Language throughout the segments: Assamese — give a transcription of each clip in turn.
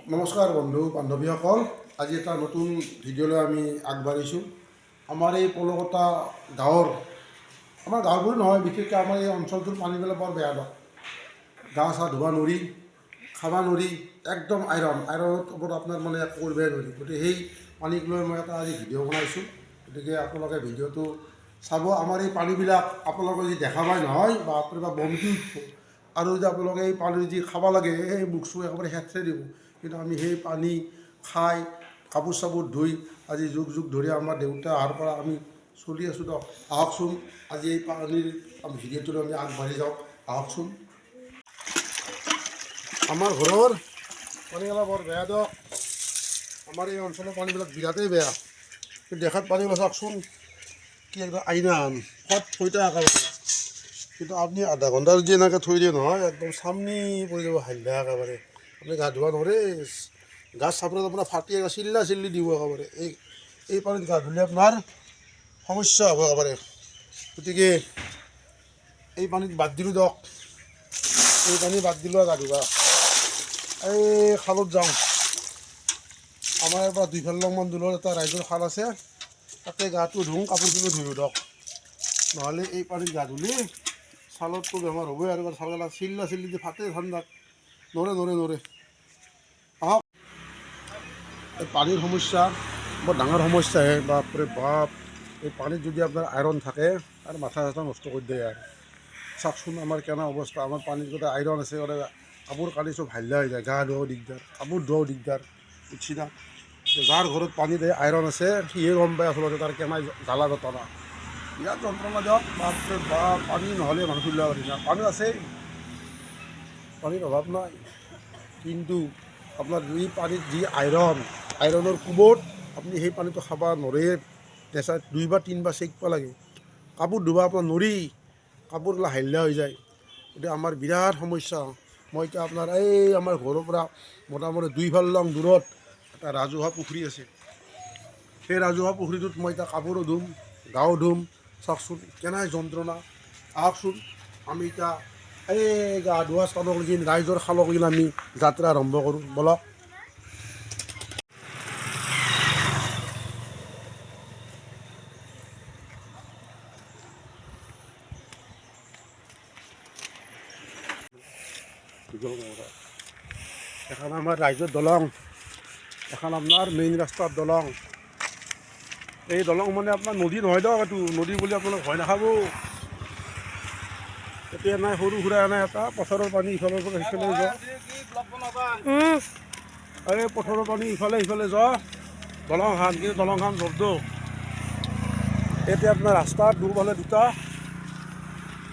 নমস্কাৰ বন্ধু বান্ধৱীসকল, আজি এটা নতুন ভিডিঅ'লৈ আমি আগবাঢ়িছোঁ। আমাৰ এই পলকটা গাঁৱৰ, আমাৰ গাঁও বুলি নহয়, বিশেষকৈ আমাৰ এই অঞ্চলটোৰ পানীবিলাক বৰ বেয়া দক। গা চা ধুব নোৱাৰি, খাব নোৱাৰি, একদম আইৰণত ওপৰত আপোনাৰ মানে একো কৰিবই নোৱাৰি। গতিকে সেই পানীক লৈ মই এটা আজি ভিডিঅ' বনাইছোঁ। গতিকে আপোনালোকে ভিডিঅ'টো চাব। আমাৰ এই পানীবিলাক আপোনালোকে যদি দেখা পায় নহয়, বাপৰে বাপ, বমি উঠিব। আৰু যদি আপোনালোকে এই পানী যদি খাব লাগে, এই মুখ চুখ একেবাৰে সেঁথৰে দিব। কিন্তু আমি সেই পানী খাই কাপোৰ চাপোৰ ধুই আজি যুগ যুগ ধৰি আমাৰ দেউতা অহাৰ পৰা আমি চলি আছোঁ দিয়ক। আহকচোন, আজি এই পানীৰ ভিডিঅ'টোলৈ আমি আগবাঢ়ি যাওঁ। আহকচোন। আমাৰ ঘৰৰ পানীগিলা বৰ বেয়া দিয়ক। আমাৰ এই অঞ্চলৰ পানীবিলাক বিৰাটেই বেয়া। কিন্তু দেখাত পানীগিলা চাওকচোন, কি একদম আইনা ফট থৈতা একেবাৰে। কিন্তু আপুনি আধা ঘণ্টা যদি এনেকৈ থৈ দিয়ে নহয়, একদম চামনি পৰি যাব, হালধীয়া একেবাৰে। আপুনি গা ধুব নোৱাৰে। গা চাপৰত আপোনাৰ ফাটি চিল্লা চিল্লি দিব একেবাৰে। এই এই পানীত গা ধুলে আপোনাৰ সমস্যা হ'ব একেবাৰে। গতিকে এই পানীত বাদ দিলোঁ দিয়ক, এই পানী বাদ দিলোঁ গা ধুবা। এই খালত যাওঁ। আমাৰ ইয়াৰ পৰা 2 ফালমান দূৰত এটা ৰাইজৰ খাল আছে, তাতে গাটো ধুওঁ, কাপোৰখিনিও ধুই দিয়ক। নহ'লে এই পানীত গা ধুলে ছালততো বেমাৰ হ'বই আৰু ছালগিলা চিল্লা চিল্লি দি ফাটে ঠাণ্ডাত। নৰে নৰে নৰে। আহক। এই পানীৰ সমস্যা বৰ ডাঙৰ সমস্যাহে, বাপৰে বাপ। এই পানীত যদি আপোনাৰ আইৰণ থাকে আৰু মাথা চাথা নষ্ট কৰি দিয়ে। আৰু চাওকচোন আমাৰ কেনে অৱস্থা। আমাৰ পানীত গোটেই আইৰণ আছে, গোটেই কাপোৰ কানি চব হালধীয়া হৈ যায়। গা ধোৱাও দিগদাৰ, কাপোৰ ধোৱাও দিগদাৰ, বুজিছি না? যাৰ ঘৰত পানীত এই আইৰণ আছে, সিহে গম পায় আচলতে তাৰ কেনে জ্বালা যন্ত্ৰণা, বিৰাট যন্ত্ৰণা দিয়ক। বাপৰে বাপ, পানী নহ'লে মানুহ চলিব পাৰি না? পানী আছে, পানীৰ অভাৱ নাই, কিন্তু আপোনাৰ যি পানীত যি আইৰণ, আইৰণৰ কোবত আপুনি সেই পানীটো খাব নৰে। নেচাত দুইবাৰ তিনিবাৰ চেকিব লাগে। কাপোৰ ধুব আপোনাৰ নৰি, কাপোৰবিলাক হালধীয়া হৈ যায়। গতিকে আমাৰ বিৰাট সমস্যা। মই এতিয়া আপোনাৰ এই আমাৰ ঘৰৰ পৰা মোটামুটি 2 ফাললং দূৰত এটা ৰাজহুৱা পুখুৰী আছে। সেই ৰাজহুৱা পুখুৰীটোত মই এতিয়া কাপোৰো ধুম, গাও ধুম। চাওকচোন কেনে যন্ত্ৰণা। আহকচোন, আমি এতিয়া এই গা ধোৱা স্থানক লাগি, ৰাইজৰ খালক লাগি আমি যাত্ৰা আৰম্ভ কৰোঁ, বলক। এখন আমাৰ ৰাইজৰ দলং, এখন আপোনাৰ মেইন ৰাস্তাৰ দলং। এই দলং মানে আপোনাৰ নদী নহয় দিয়ক। এইটো নদী বুলি আপোনালোক ভয় নাখাব। এতিয়া নাই সৰু সুৰা এনে এটা পথাৰৰ পানী ইফালৰ পৰা সিফালে যোৱা। এই পথাৰৰ পানী ইফালে সিফালে যোৱা দলংখন, কিন্তু দলংখন জব্দ। এতিয়া আপোনাৰ ৰাস্তাৰ দুফালে দুটা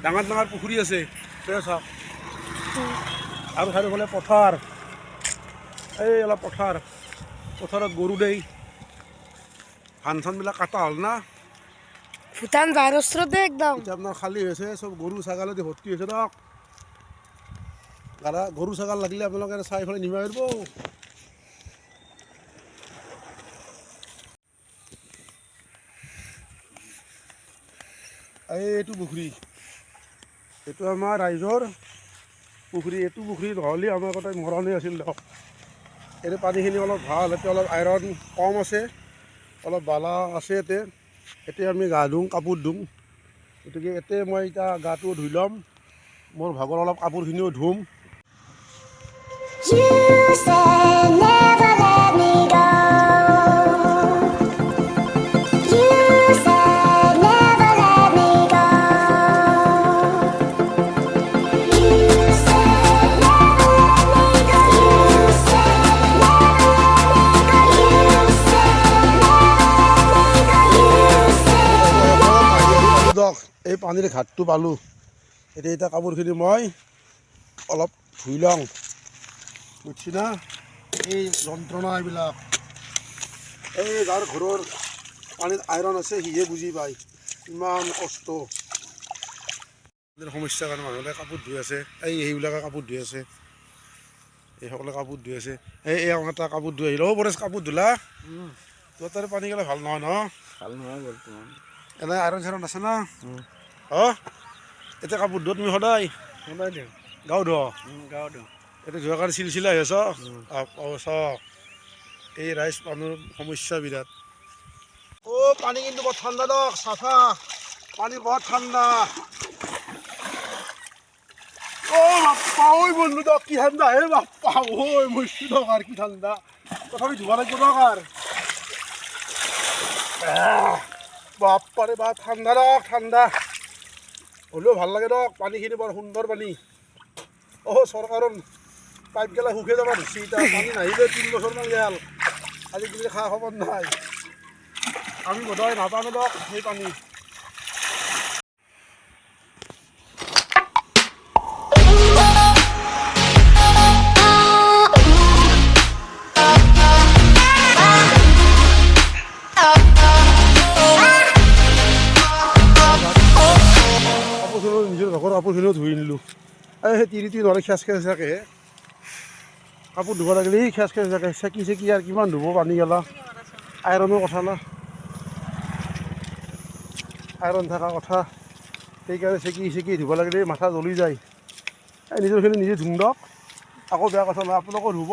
ডাঙৰ ডাঙৰ পুখুৰী আছে, সেই চাওক। আৰু চাৰিওফালে পথাৰ। এই অলপ পথাৰ, পথাৰত গৰু দেই। ধান চানবিলাক কাটা হ'ল না। ভূটান যাৰ ওচৰতে একদম। এতিয়া আপোনাৰ খালী হৈছে, চব গৰু ছাগালেদি ভৰ্তি হৈছে দিয়ক। গাৰা গৰু ছাগাল লাগিলে আপোনালোকে চাই পেলাই নিব পাৰিব। এইটো পুখুৰী, এইটো আমাৰ ৰাইজৰ পুখুৰী। এইটো পুখুৰী নহ'লে আমাৰ গোটেই মৰণি আছিল দিয়ক। এইটো পানীখিনি অলপ ভাল, এতিয়া অলপ আইৰণ কম আছে, অলপ বালা আছে ইয়াতে। এতিয়া আমি গা ধুওঁ, কাপোৰ ধুওঁ। গতিকে ইয়াতে মই এতিয়া গাটো ধুই ল'ম, মোৰ ভাগৰ অলপ কাপোৰখিনিও ধুম। You said never let me go. You said never let me go. You said never let me go. You said never let me go. You said never let me go. You said. দিয়ক, এই পানীৰ ঘাটটো পালোঁ। এতিয়া এতিয়া কাপোৰখিনি মই অলপ ধুই লওঁ, বুজিছি না? এই যন্ত্ৰণা এইবিলাক, এই যাৰ ঘৰৰ পানীত আইৰণ আছে, সিহে বুজি পায় ইমান কষ্ট। পানীৰ সমস্যাৰ কাৰণে মানুহবিলাকে কাপোৰ ধুই আছে। এই সেইবিলাকে কাপোৰ ধুই আছে, এইসকলে কাপোৰ ধুই আছে। এই এই এটা কাপোৰ ধুই আহিল। অ' পৰেশ, কাপোৰ ধুলা? তোৰ তাৰে পানী গ'লে ভাল নহয় ন? ভাল নহয় বৰ্তমান। এনে আইৰণ চাইৰণ আছে না? অ' এতিয়া কাপোৰ ধোৱা তুমি সদায়? সদায় দিওঁ। গাও ধোৱা? গাঁৱত দিওঁ। এইটো যোৱাকালি চিলচিলা হৈ আছে। চাওক, এই ৰাইজ, মানুহৰ সমস্যা বিৰাট। অ' পানী কিন্তু বৰ ঠাণ্ডা দক, চাফা পানী, বৰ ঠাণ্ডা। অ' বাপ্পা ঐ, বন্ধু দক, কি ঠাণ্ডা হে বাপ্পা ঐ। মৰিছো দক আৰু, কি ঠাণ্ডা। তথাপি ধুব লাগিব দক আৰু। বাপ্পাৰে বাপ, ঠাণ্ডা দক, ঠাণ্ডা হ'লেও ভাল লাগে দক। পানীখিনি বৰ সুন্দৰ পানী। অ' চৰকাৰৰ পাইপ গেলা শুকাই যাব ধৰিছে এতিয়া। পানী নাহিলে 3 বছৰমান গেল, আজিকালি খা খবৰ নাই। আমি বোধহয় নাপাওঁ দক সেই পানী। কাপোৰখিনিও, নিজৰ ভাগৰ কাপোৰখিনিও ধুই নিলোঁ। এই সেই তিৰিটো নহ'লে খেচ খেচ থাকে। কাপোৰ ধুব লাগিলে খেচ খেচ থাকে। চেকি চেকি আৰু কিমান ধুব পানী গেলা। আইৰণৰ কথা না, আইৰণ থকা কথা। সেইকাৰণে চেকি চেকি ধুব লাগিলে মাথা জ্বলি যায়। এই নিজৰখিনি নিজে ধুম দক, আকৌ বেয়া কথা নহয়। আপোনালোকেও ধুব।